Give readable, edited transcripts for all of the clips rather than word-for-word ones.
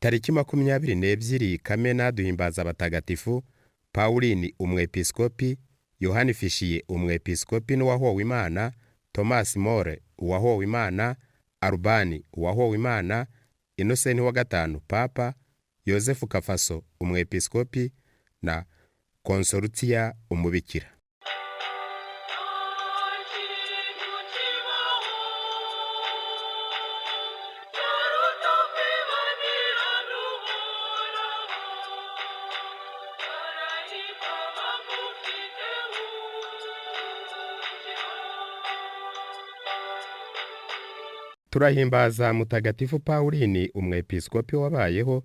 Tariki 22 Kamena duhimbaza abatagatifu Pauline umwepiskopi, Yohani Fishiye umwepiskopi n'uwahowe Imana, Thomas More uwahowe Imana, Arubani uwahowe Imana, Inosenti wa gatanu Papa, Yozefu Kafaso umwepiskopi na Konsorutiya umubikira. Nta kintu kibaho cyaruta kwibanira n'Uhoraho, barahirwa abagufite umukiro. Turahimbaza Mutagatifu Pauline umwepiskopi wabayeho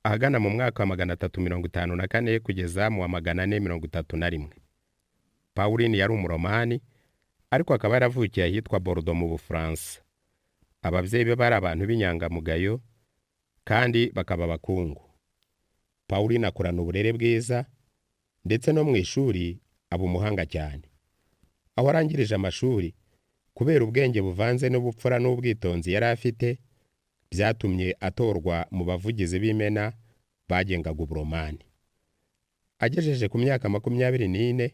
ahagana mu mwaka wa 354 kugeza mu wa 431. Pauline yari umuromani ariko akaba yaravukiye ahitwa Bordeaux mu Bufaransa. Ababyeyi be bari abantu b'inyangamugayo kandi bakaba abakungu. Pauline akurana uburere bwiza ndetse no mu ishuri aba umuhanga cyane. Aho arangirije amashuri kubera ubwenge buvanze n'ubupfura n'ubwitonzi yari afite byatumye atorwa mu bavugizi b'imena bagengaga uburomani. Agejeje ku myaka 24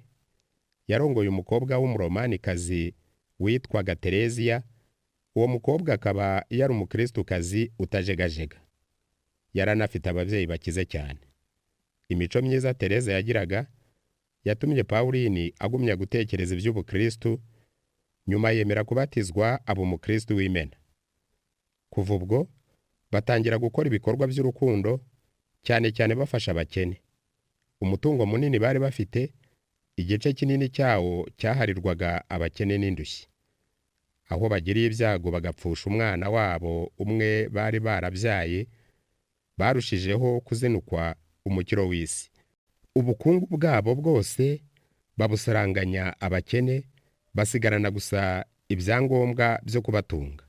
yarongoye umukobwa w'umuromanikazi witwaga Tereziya, uwo mukobwa akaba yari umukristukazi utajegajega. Yari anafite ababyeyi bakize cyane. Imico myiza Tereza yagiraga yatumye Pauline agumya gutekereza iby'ubukristu, nyuma yemera kubatizwa aba umukristu w'imena. Kuva ubwo batangira gukora ibikorwa by'urukundo cyane cyane bafasha abakene. Umutungo munini bari bafite igice kinini cyawo cyaharirwaga abakene n'indushyi. Aho bagiriye ibyago bagapfusha umwana wabo umwe bari barabyaye, barushijeho kuzinukwa umukiro w'isi. Ubukungu bwabo bwose babusaranganya abakene, basigarana gusa ibyangombwa byo kubatunga.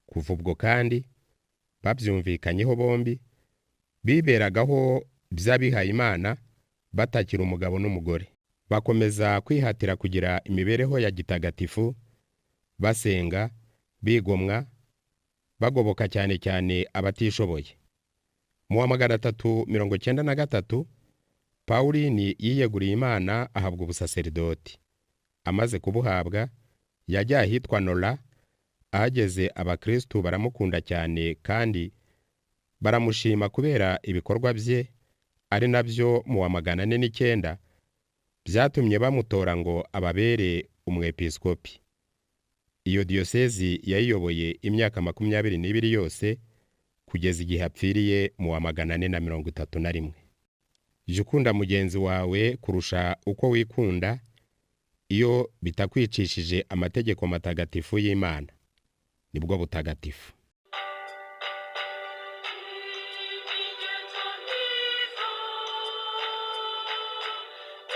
Kuva ubwo kandi babyumvikanyeho bombi, biberagaho by'abihayimana batakira umugabo n'umugore. Bakomeza kwihatira kugira imibereho ya gitagatifu, basenga, bigomwa, bagoboka cyane cyane abatishoboye. Mu wa 393 Pauline yiyeguriye Imana ahabwa ubusaseridoti. Amaze kubuhabwa yajya ahitwa Nola, ahageze abakristu baramukunda cyane kandi baramushima kubera ibikorwa bye, ari nabyo mu wa 409 byatumye bamutora ngo ababere umwepiskopi. Iyo diyosezi yayiyoboye imyaka 22 yose kugeza igihe apfiriye mu wa 431. Jya ukunda mugenzi wawe kurusha uko wikunda iyo bitakwicishije amategeko matagatifu y'Imana, nibwo butagatifu. Imigenzo myiza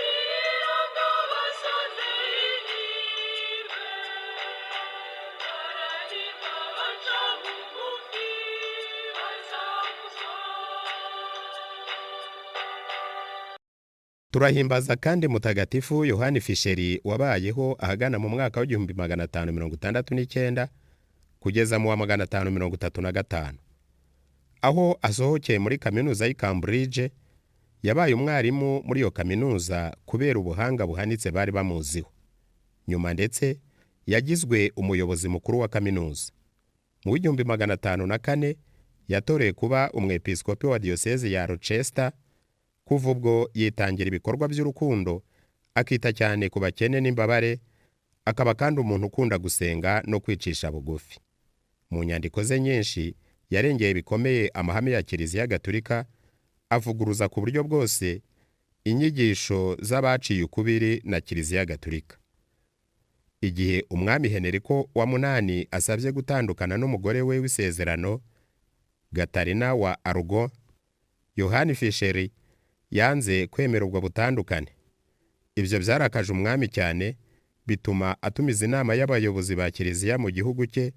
iranga abasoze ihirwe, barahirwa abaca bugufi bazakuzwa. Turahimbaza kandi Mutagatifu Yohani Fisheri wabayeho ahagana mu mwaka wa 1569 kugeza mu wa 535. Aho asohokeye muri kaminuza y'i Cambridge, yabaye umwarimu muri iyo kaminuza kubera ubuhanga buhanitse bari bamuziho. Nyuma ndetse yagizwe umuyobozi mukuru wa kaminuza. Mu 1504 yatoreye kuba umwepiskopi wa diyosezi ya Rochester. Kuva ubwo yitangira ibikorwa by'urukundo, akita cyane ku bakene n'imbabare, akaba kandi umuntu ukunda gusenga no kwicisha bugufi. Mu nyandiko ze nyinshi yarengeye bikomeye amahame ya Kiliziya Gatulika, avuguruza ku buryo bwose inyigisho z'abaciye ukubiri na Kiliziya Gatulika. Igihe umwami Henrico wa munani asabye gutandukana n'umugore we w'isezerano Gatarina wa Argo, Yohani Fisheri yanze kwemera ubwo butandukane. Ibyo byarakaje umwami cyane bituma atumiza inama y'abayobozi ba kiliziya mu gihugu cye,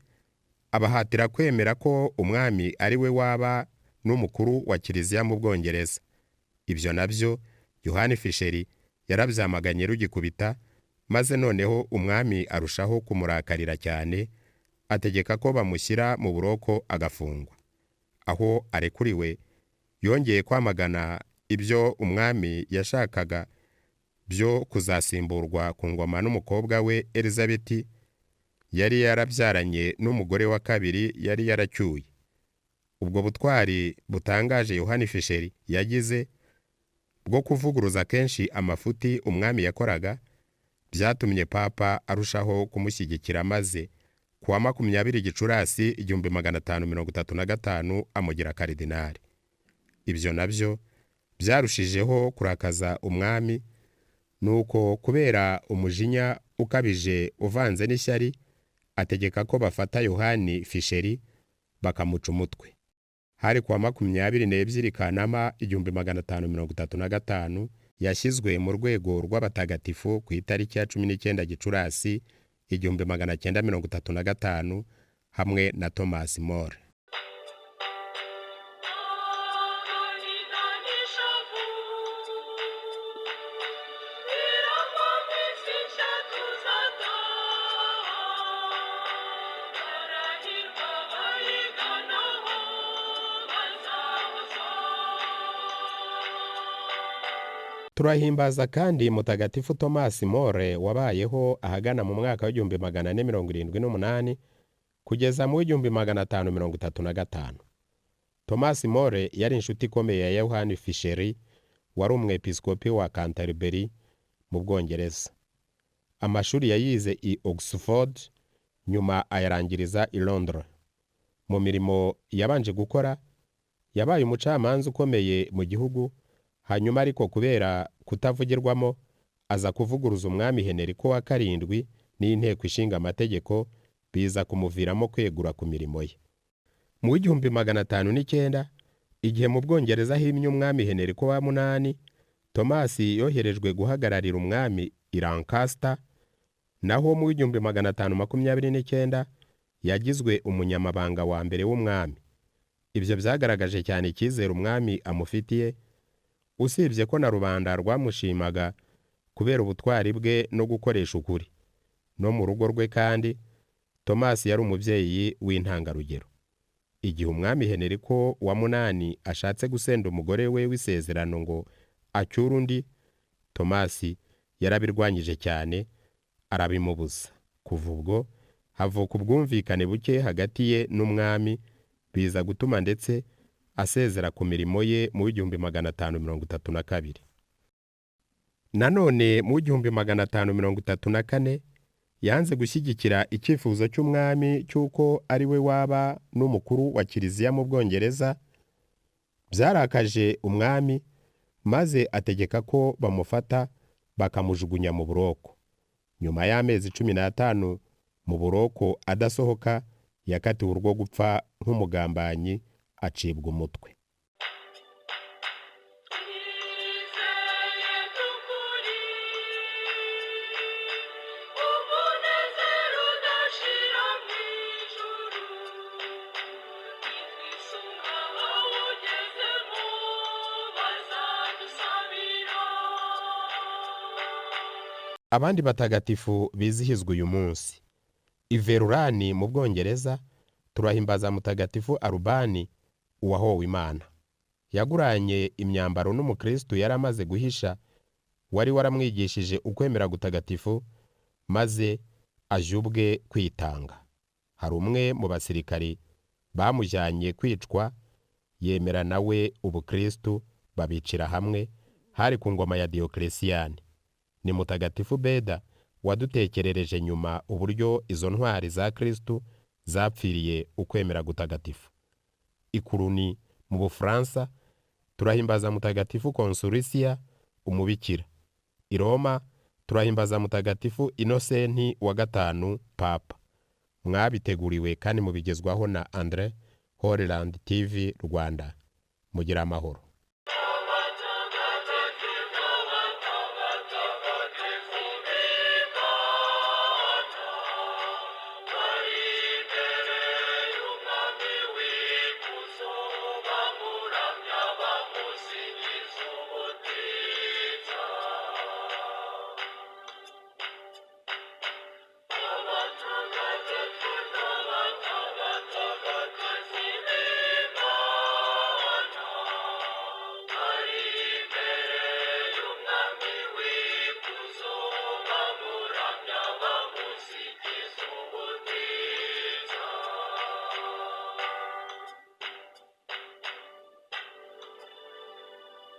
abahatira kwemera ko umwami ari we waba n'umukuru wa kiliziya mu Bwongereza. Ibyo nabyo Yohani Fisheri yarabyamaganye rugikubita, maze noneho umwami arushaho kumurakarira cyane, ategeka ko bamushyira mu buroko agafungwa. Aho arekuriwe yongeye kwamagana ibyo umwami yashakaga byo kuzasimburwa ku ngoma n'umukobwa we Elizabeti yari yarabyaranye n'umugore wa kabiri yari yaracyuye. Ubwo butwari butangaje Yohani Fisheri yagize bwo kuvuguruza kenshi amafuti umwami yakoraga byatumye Papa arushaho kumushyigikira maze ku wa 20 Gicurasi 1535 amugira karidinali. Ibyo nabyo byarushijeho kurakaza umwami, nuko kubera umujinya ukabije uvanze n'ishyari ategeka ko bafata Yohani Fisheri bakamuca umutwe. Hari ku wa 22 Kanama 1535 yashyizwe mu rwego rw'abatagatifu ku itariki ya 19 Gicurasi 1935 hamwe na Thomas More. Agahinda n'ishavu birangwa minsi nshya tuzataha, barahirwa abayiganaho bazahozwa. Turahimbaza kandi Mutagatifu Thomas More wabayeho ahagana mu mwaka w'1478 kugeza mu w'1535. Thomas More yari inshuti ikomeye ya Yohani Fisheri wari umwepiskopi wa Canterbury mu Bwongereza. Amashuri yayize i Oxford nyuma ayarangiriza i Londres. Mu mirimo yabanje gukora yabaye umucamanza ukomeye mu gihugu, hanyuma ariko kubera kutavugirwamo aza kuvuguruza umwami Henrico wa karindwi n'inteko ishinga amategeko biza kumuviramo kwegura ku mirimo ye. Mu w'1509 igihe mu Bwongereza himye umwami Henrico wa munani, Thomas yoherejwe guhagararira umwami i Lancaster, naho mu w'1529 yagizwe umunyamabanga wa mbere w'umwami. Ibyo byagaragaje cyane icyizere umwami amufitiye, usibye ko na rubanda rwamushimaga kubera ubutwari bwe no gukoresha ukuri. No mu rugo rwe kandi Thomas yari umubyeyi w'intangarugero. Igihe umwami Henrico wa munani ashatse gusenda umugore we w'isezerano ngo acyure undi, Thomas yarabirwanyije cyane arabimubuza. Kuva ubwo havuka ubwumvikane buke hagati ye n'umwami, biza gutuma ndetse asezera ku mirimo ye mu w'1532. Nanone mu w'1534 yanze gushyigikira icyifuzo cy'umwami cy'uko ari we waba n'umukuru wa kiliziya mu Bwongereza. Byarakaje umwami maze ategeka ko bamufata bakamujugunya mu buroko. Nyuma y'amezi 15 mu buroko adasohoka, yakatiwe urwo gupfa nk'umugambanyi acibwa umutwe. Twizeye by'ukuri umunezero udashira mu ijuru, nitwisunga abawugezemo bazadusabira. Abandi batagatifu bizihizwa uyu munsi: I Verurani mu Bwongereza turahimbaza Mutagatifu Arubani uwahowe Imana. Yaguranye imyambaro n'umukristu yari amaze guhisha wari waramwigishije ukwemera gutagatifu, maze aje ubwe kwitanga. Hari umwe mu basirikari bamujyanye kwicwa yemera nawe ubukristu babicira hamwe, hari ku ngoma ya Diyoklesiyani. Ni Mutagatifu Beda wadutekerereje nyuma uburyo izo ntwari za Kristu zapfiriye ukwemera gutagatifu. Ikuruni mu Bufaransa turahimbaza Mutagatifu Konsurisiya umubikira. I Roma turahimbaza Mutagatifu Inosenti wa gatanu Papa. Mwabiteguriwe kandi mubigezwaho na Andre Holyland TV Rwanda. Mugira amahoro.